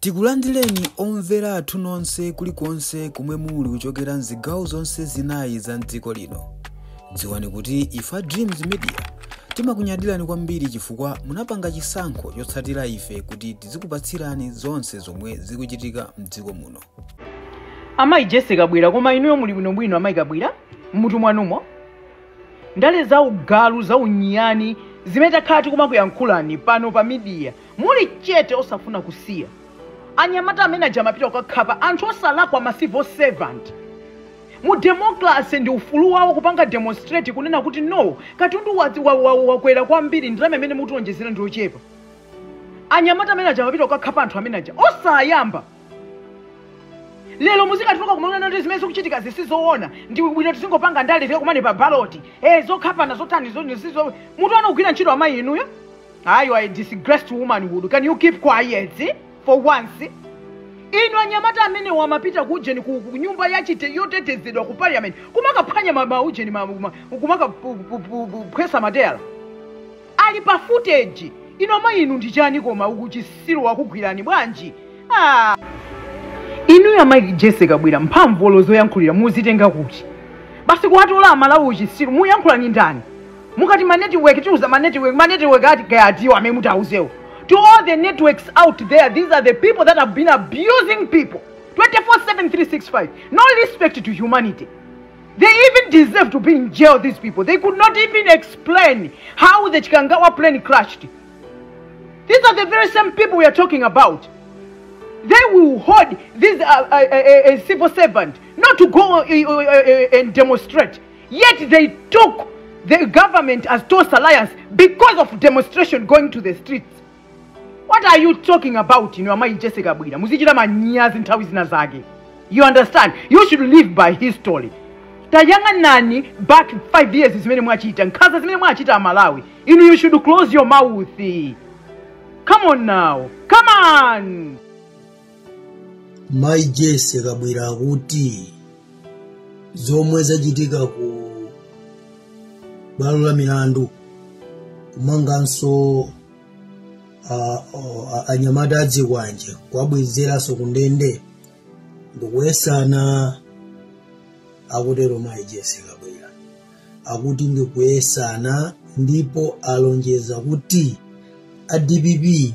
Tikulandireni omvera athu nonse kulikonse komwe muli kuchokera mzigawo zonse zinayi za mdziko lino. Dziwani kuti ife Dreams Media timakunyadirani kwambiri chifukwa munapanga chisankho chotsatira ife kuti tizikupatsirani zonse zomwe zikuchitika mdziko muno. Amayi Jessie Kabwila, koma inuyo muli bwinobwino? Amayi Kabwila, mmutu mwanumo ndale za ugalu, za unyani zimene takhala tikumakuyankhulani pano pa media, muli chete osafuna kusiya. Anyamata amene aja amapita kukakhapa anthu osalakwa, ma civil servant. Mu democracy ndi ufulu wawo kupanga demonstrate, kunena kuti no, katundu wakwera kwambiri, ndalama imene mutionjezera ndi ochepa. Anyamata amene aja amapita kukakhapa anthu amene aja osayamba lero. Muzikatuluka kumaona kuti zimene zikuchitika zisizoona, ndi bwino tizingopanga ndale, tikakumane pa ballot, zokhapana zotani sizo mutu ana kugwira ntchito. Amayi inuyo, ayi, a disgraced womanhood. Can you keep quiet for once? Inu, anyamata amene wamapita ku ujeni, ku nyumba yachite yotetezedwa ku parliament, kumakaphwanya maujeni, kumakaphwesa mateyala ali pa footage. Inu amayi inu, ndi chani koma? Ukuchisiru wakugwirani bwanji? Ah. Inuyo amayi Jessie Kabwila, mphamvu zoyankhulira muzitenga kuti? Basi kuwatola Amalawi uchisiru. Muyankhulani ndani? Mukati ma network, tiuza ma network, ma network ati kayatiwo amene mutauzewo. To all the networks out there, these are the people that have been abusing people 24/7 365, no respect to humanity. They even deserve to be in jail, these people. They could not even explain how the Chikangawa plane crashed. These are the very same people we are talking about. They will hold this a civil servant not to go and demonstrate. Yet they took the government as Tonse Alliance because of demonstration going to the streets. What are you talking about? Inu amayi Jessie Kabwila, muzichita manyazi nthawi zina zake. You understand? You should live by history. Tayang'anani back 5 years, zimene mwachita, nkhanza zimene mwachita Amalawi. Inu, you should close your mouth. Come on now, come on. Mayi Jessie Kabwila akuti zomwe zachitika ku bwalo la milandu, kumanganso anyamata adzikwanje, kuwabwezeranso ku ndende, ndikuyesana. Akutero mayi Jessie Kabwila, akuti ndikuyesana, ndipo alonjeza kuti a DPP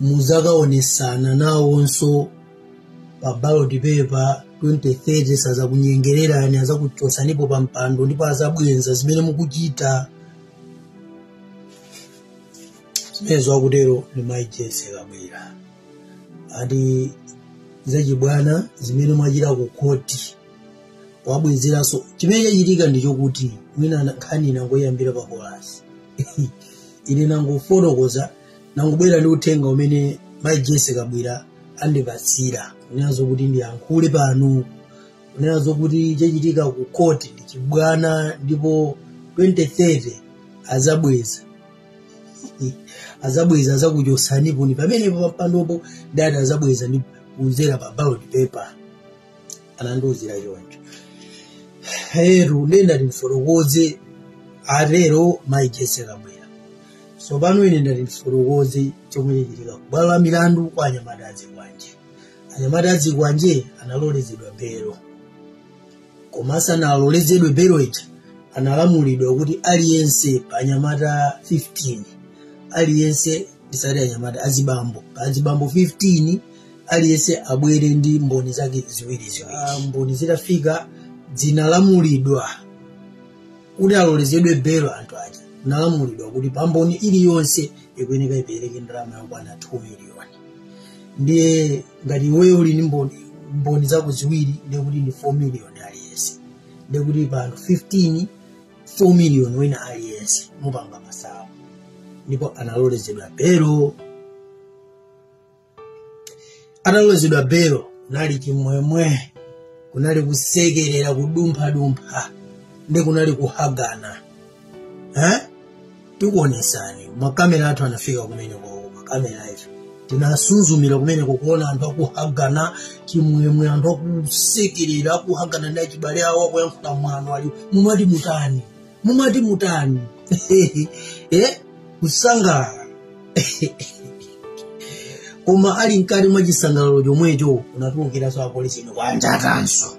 muzakaonesana nawonso pa ballot paper 2030. Sazakunyengererani, azakuchosanipo pa mpando ndipo azabwenza zimene mukuchita zimenezo. Akutero ndi mayi Jessie Kabwila. Ati zachibwana zimene mwachita ku khoti, wabwezeranso. Chimene chachitika ndi chokuti mwina nkhani inangoyambira pa kolasi, ine nangofotokoza, nangobwera ndi uthenga umene mayi Jessie Kabwila andipatsira, kunena zokuti ndiyankhule pano, kunena zokuti chachitika ku khoti ndi chibwana ndipo 2030 azabweza, azabweza, azakuchosanipo ni pamenepo pampandopo. Dati azabweza ndi kuzera pa ballot paper, anandiuzira choncho. Heru ndenda ndifotokoze, atero mayi Jessie Kabwila. So pano ine ndati ndifotokoze chomwe chachitika ku bwalo la milandu kwa anyamata adzikwanje. Anyamata adzikwanje analolezedwa belo, koma asanalolezedwe belo ija, analamulidwa kuti aliyense pa anyamata 15, aliyense, ndisati anyamata, azibambo, pa azibambo 15 aliyense abwere ndi mboni zake ziwiri ziwiri. Mboni zitafika, zinalamulidwa kuti alolezedwe belo anthu aja. Nalamulidwa kuti pa mboni iliyonse ikuyeneka ipereke ndalama yokwana 2 miliyoni. Ndiye ngati iweyo uli ndi mboni zako ziwiri, ndiye kuti ndi 4 miliyoni aliyense. Ndiye kuti pa anthu 15, 4 miliyoni wina aliyense, mupanga masawa. Ndipo analolezedwa belo. Atalolezedwa belo, kunali chimwemwe, kunali kusekerera, kudumphadumpha, ndi kunali kuhagana, eh? Tikuonesani, makamera athu anafika kumeneko, makamera athu tinasuzumira kumeneko kuona anthu akuhagana, chimwemwe, anthu akusekerera, akuhagana ndi achibale awo, akuyankhula mwano ali mumati mutani, mumati mutani, eh? Kusangalala. Koma ali mkati mwa chisangalalo chomwecho, unatulukiranso apolisi ino kwanjatanso,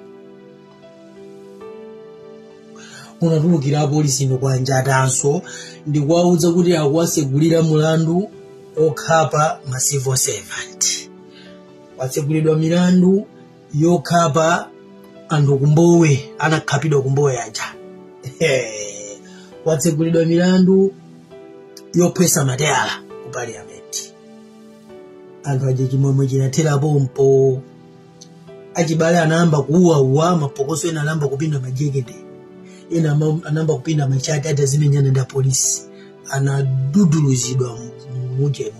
unatulukira apolisi ino kwanjatanso ndikuwauza kuti akuwasegulira mulandu okhapa ma civil servant. Watsegulidwa milandu yokhapa anthu kumbowe, anakhapidwa kumbowe aja. Watsegulidwa milandu yophwesa mateyala ku parliament. Anthu aja chimwemwe chinathera pompo. Achibale anayamba kuuwauwa mapokoso, ena anayamba kupinda majekete, ena anayamba kupinda machati ati azimenyana ndi apolisi. Anaduduluzidwa muje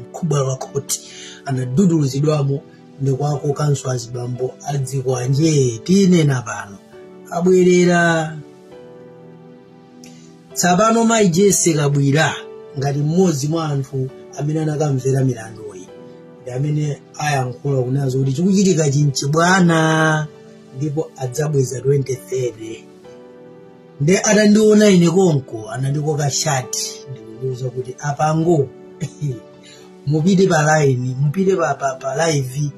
mkubwa wa khoti, anaduduluzidwamo ndikwakokanso azibambo adzikwanje. Tinena pano abwerera tsapano. Mayi Jesse Kabwira ngati mmodzi mwa anthu amene anakamvera milanduyi ndi amene ayankhula kunazo kuti chikuchitika chinchi bwana, ndipo adzabweza 2030. Nde atandiona ine konko anandikoka shati ndikukuwuza kuti apango mupite pa line, mupite pa live,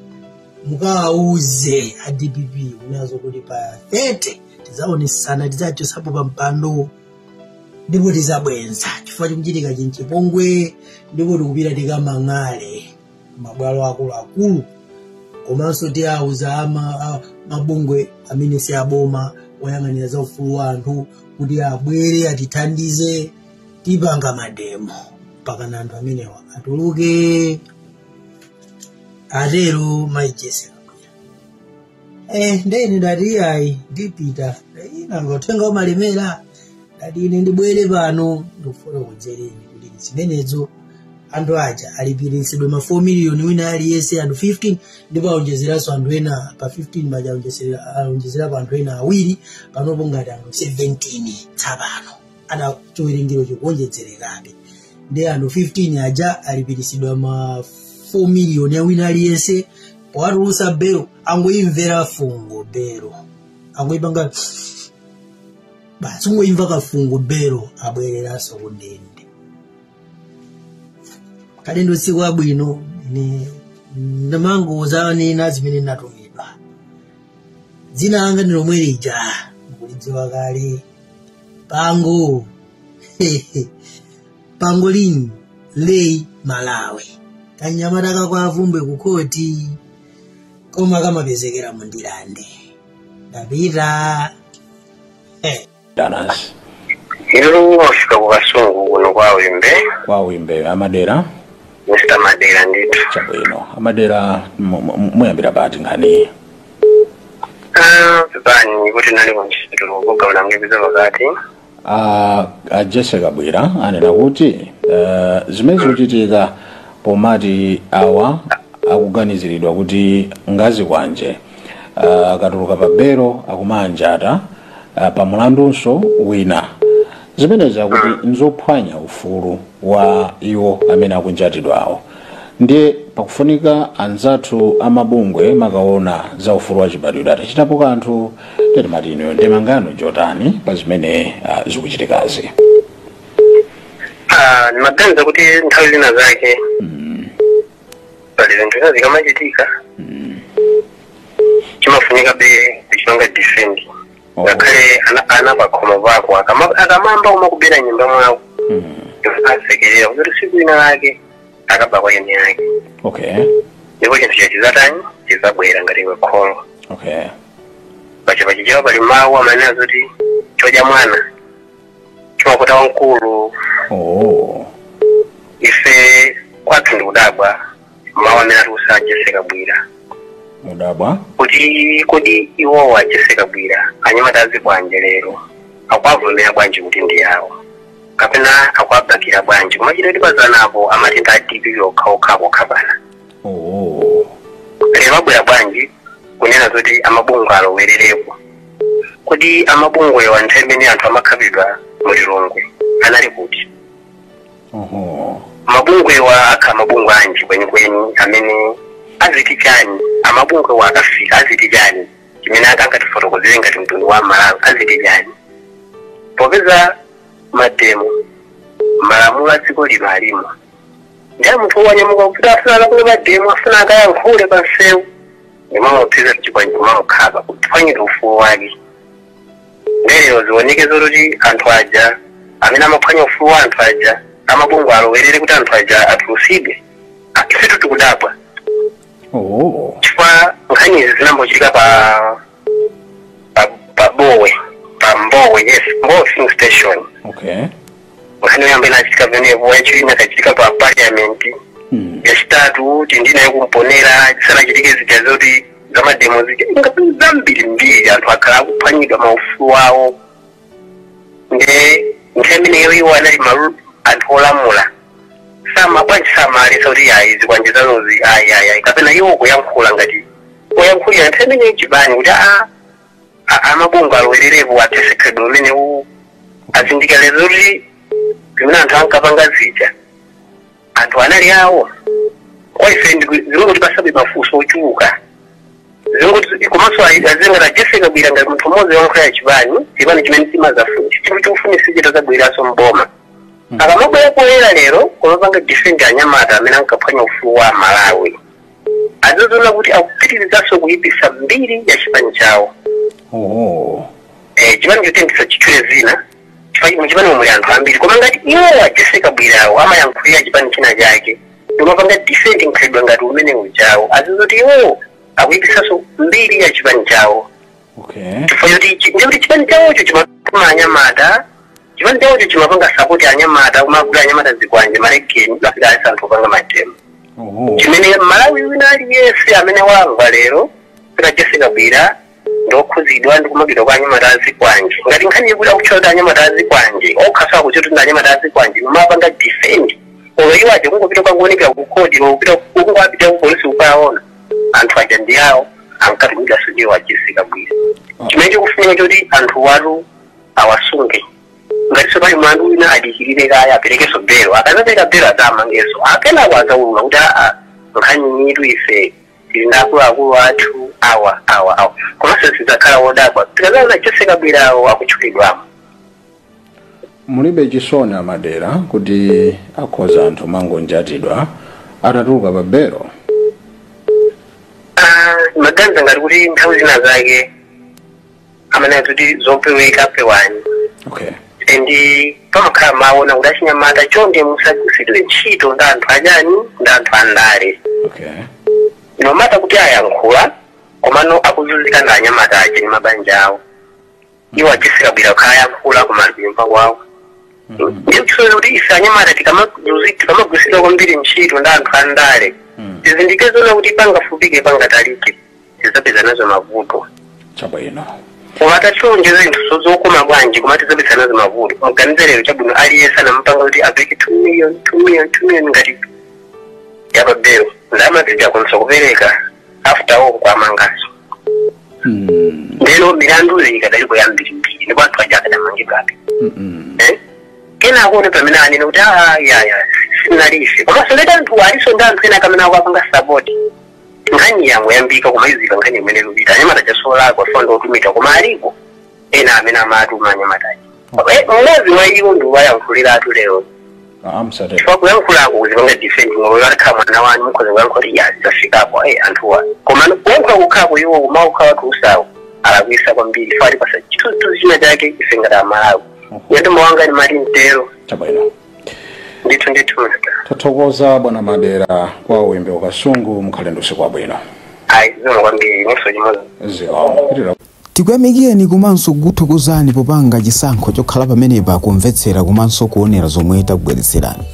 mukawauze a DPP kunazo kuti pa 30 tidzaonesana, tidzachosapo pa mpando ndipo tizabwenza chifukwa chikuchitika chinchipongwe, ndipo tikupita tikamang'ale mabwalo akuluakulu. Komanso tiyauza mabungwe amene si aboma oyang'anira za ufulu wa anthu kuti abwere atithandize, tipanga mademo mpaka anthu amenewa atuluke. Atero mayi Jesse Kabwira. Ndeni ndati ayi, ndipita nanga uthenga umalemera. Ndati ine ndibwere pano ndikufotokozereni kuti zimenezo anthu aja alipiritsidwe ma 4 million wina aliyense, anthu 15, ndipo aonjezeranso anthu ena pa 15 paja, aonjezerapo anthu ena awiri. Panopo ngati anthu 17 tsapano ana chiwerengero chikuonjezerekabe. Ndi anthu 15 aja alipiritsidwa ma 4 million ya wina aliyense. Powatulutsa belo, angoimvera fungo belo, angoipanga basi, ungoimva kafungo belo, abwereranso ku ndende. Kale ndi usiku abwino. Ine ndimangouzanena zimene natumidwa. Dzina langa ndi lomwe lija mukulidziwa kale, Pango Pangolin Lei Malawi, kanyamata kakwavumbwe kukoti koma kamapezekera mundilande. Ndapita. Danas. Ilo wafika ku Kasungu kuno kwa Wimbe. Kwa Wimbe amadera. Mr. Madera ndithu. Chabwino, amadera, muyambira pati nkhani? Ah, pepani kuti nali kuntchito kugawana mngipeza pakati. A Jesse Kabwira anena kuti zimene zikuchitika pomati awa akuganiziridwa kuti ngazikwanje, akatuluka pa belo akumanjata pa mulandunso wina, zimenezi akuti nzophwanya ufulu wa iwo amene akunjatidwawo. Ndiye pakufunika anzathu amabungwe makaona za ufulu wa chibadwidwe atachitapo kanthu. Timati inuyo ndemangano chotani pa zimene zikuchitikazi? Ah, ndimaganiza kuti nthawi zina zake pali zinthu zina zikamachitika chimafunika be kuchipanga defend. Ngakhale ana pakhomo pako akamamba kumakubera nyumba mwako, asekerera kuti siku ina lake akaba kwa eni yake. Ndipo chinthu chachizatani chizabwera ngati iwe kholo. Pacho pachichewa pali mawu amanena zoti chodya mwana chimakuta wamkulu. Ife kwathu ndikudabwa mawu amene atiusa Jesse Kabwira. Mudabwa? Kuti kodi iwowa Jesse Kabwira anyamata azikwanje lero akuavomera bwanji kuti ndi yawo, kapena akuabakira bwanji? Kumachita kuti pazanapo amati ndi a DPP okhaokha kokhapana. Lero abwera bwanji kunena zoti amabungwe alowererepo? Kodi amabungwewa nthawi imene anthu amakhapidwa mulilongwe anali kuti? Mabungwewa akhala mabungwe anji kwenikweni amene aziti chani? Amabungwewa akafika aziti chani chimene angatifotokozere ngati mtundu wa Malawi? Aziti chani popeza mademo malamulo a dziko lino alimo? Ndiye munthu wanyamuka kuti afuna akapange ma demo, afuna akayankhule pa msewu, ndimamuphiza chikwanje, kumamukhapa, kuphwanyira ufulu wake. Lero zioneke zoti anthu aja amene amaphwanya ufulu wa anthu aja, amabungwe alowerere kuti anthu aja atulusidwe. Ifetu tikudabwa chifukwa nkhani izi zinambochitika pa Bowe, pa Mbowe, yes, Mbowe filling station. Nkhani yoyamba inachitika pamenepo, yachiwiri inakachitika pa Parliament, yachitatu tindinayo kumponera zisanachitike zija zoti zama demo zija. Ingati zambirimbiri anthu akhala akuphwanyidwa maufulu awo. Nde nthawi imeneyo iwo anali malu anthu olamula, sama bwanji samaletsa kuti ayi, zikwanje zanuzi ayi, ayi, ayi, kapena iwo kuyankhula ngati oyankhulira nthawi imeneyo chipani kuti amabungwe alowererepo athetse khalidwe umenewu, azindikire kuti zimene anthu ankapanga zija anthu anali awo. Kwa ife zingoti pasabe mafunso ochuluka, zingoti komanso azingati a Jessie Kabwila ngati munthu mmodzi woyankhulira chipani, chipani chimene chimazafuna chikufunisa chitazabwereranso mboma, akamabwera poyera lero kumapanga defend anyamata amene ankaphwanya ufulu wa Malawi, azizoona kuti akupitirizanso kuyipisa mbiri ya chipani chawo. Chipani chotengesa chitchule zina, chifukwa muchipani muli anthu ambiri, koma ngati iwo a Jessie Kabwilawo amayankhulira chipani china chake ndimapanga defend nkhalidwe ngati umene ujawo, azizoti iwowo akuyipisanso mbiri ya chipani chawo, chifukwa choti ndikuti chipani chawocho chimatuma anyamata, chipani chawocho chimapanga support anyamata, kumagula anyamata zikwanje, malegeni, afika alisa anthu opanga ma demo, chimene Malawi wina aliyense amene wamva lero kuti Jessie Kabwila ndokhuzidwa ndi kumagidwa kwa anyamata azikwanje, ngati nkhani ikuti akutchula kuti anyamata azikwanje okhasawa kuchoti kuti ndi anyamata azikwanje mumapanga defend, olo iwo aja kungopita kwangoonekera ku kodi, kupita kungopita ku polisi kukaona anthu aja ndi awo ankatumidwa ndiwo a Jessie Kabwila. Chimene chikufunika choti anthu watu awasunge, ngatinso pali mlandu wina adikirire kaya aperekenso belo, akazapereka belo adzamangenso, akenako adzaulula kuti aa, nkhani yitu ife tili ndi akuluakulu athu awa, awa, awa. Komanso sidzakhala wodabwa tikazaona Jessie Kabwilawo akutchulidwamo. Mulibe chisoni amadera kuti akhoza anthu mangonjatidwa atatuluka pa belo? Ah, maganiza ngati kuti nthawi zina zake amanena kuti zopeweka pewani. And pamakhala maona kuti achinyamata chonde musagwiritsidwe ntchito ndi anthu achani, ndi anthu andale. No matter kuti ayankhula, komano akuzunzika ndi anyamata aja ndi mabanja awo. Iwo a Jessie Kabwila kukhala ayankhula koma ali kunyumba kwawo. Ndiye kusonyeza kuti ife anyamata tikamagwiritsidwa kwambiri ntchito ndi anthu andale, tizindikire zoona kuti pangafupike pangatalike tidzapeza nazo mavuto. Koma tationjeza zinthu zokoma bwanji, koma tidzapeza nazo mavuto. Muganize lero, chabwino, aliyense anamupanga kuti apereke 2 million, 2 million, 2 million ngati yapabelo, ndalama zija akwanisa kupereka, after all kwamangaso. Ndeno milandu iyi ikadalipo yambirimbiri ndipo anthu aja akadamangidwabe. Eh? Kenako ne pamene anene kuti ah, ya, sinalife, komanso leta anthu aliso ndi anthu ena kamene akupanga support nkhani yango yambika, koma izika nkhani imene ikupita anyamata chasolakwa so ndotumika, koma aliko ena amene amatuma anyamataji. Mmodzi mwa iwo ndi wayankhuliratu lero. Amsatero. Chifukwa kuyankhulako kuzipanga defend ngoyo alikhala mwana wanu, mukhoza kuyankhula kuti ya, zafikapo anthuwa, koma kuyankhula kukhako iwo kumaukhala watu usawo alakwisa kwambiri, fali pasa chithunzithunzi china chake ife ngati Amalawi. Yendo mawanga ni mali mtero. Ndithu, ndithu. Tathokoza bwana Madera kwa Uwembe Ukasungu, mukhale ndi usiku wabwino. Ayi, zikomo kwambiri, inenso chimodzi. Zikomo. Pitira. Tikuyamikeni komanso kukuthokozani popanga chisankho chokhala pamenepa kumvetsera komanso kuonera zomwe takubweretserani.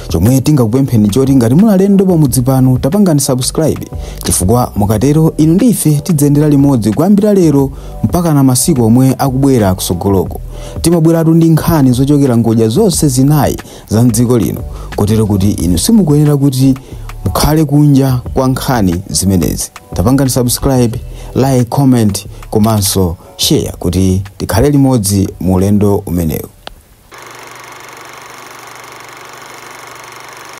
Chomwe tingakupempheni choti ngati muli alendo pamudzi pano, tapangani subscribe, chifukwa mukatero inu ndi ife tidzayendera limodzi kuyambira lero mpaka na masiku omwe akubwera kusogoloko. Timabweratu ndi nkhani zochokera ngodya zonse zinayi za mdziko lino, kotero kuti inu simukuyenera kuti mukhale kunja kwa nkhani zimenezi. Tapangani subscribe, like, comment komanso share kuti tikhale limodzi mu ulendo umenewu.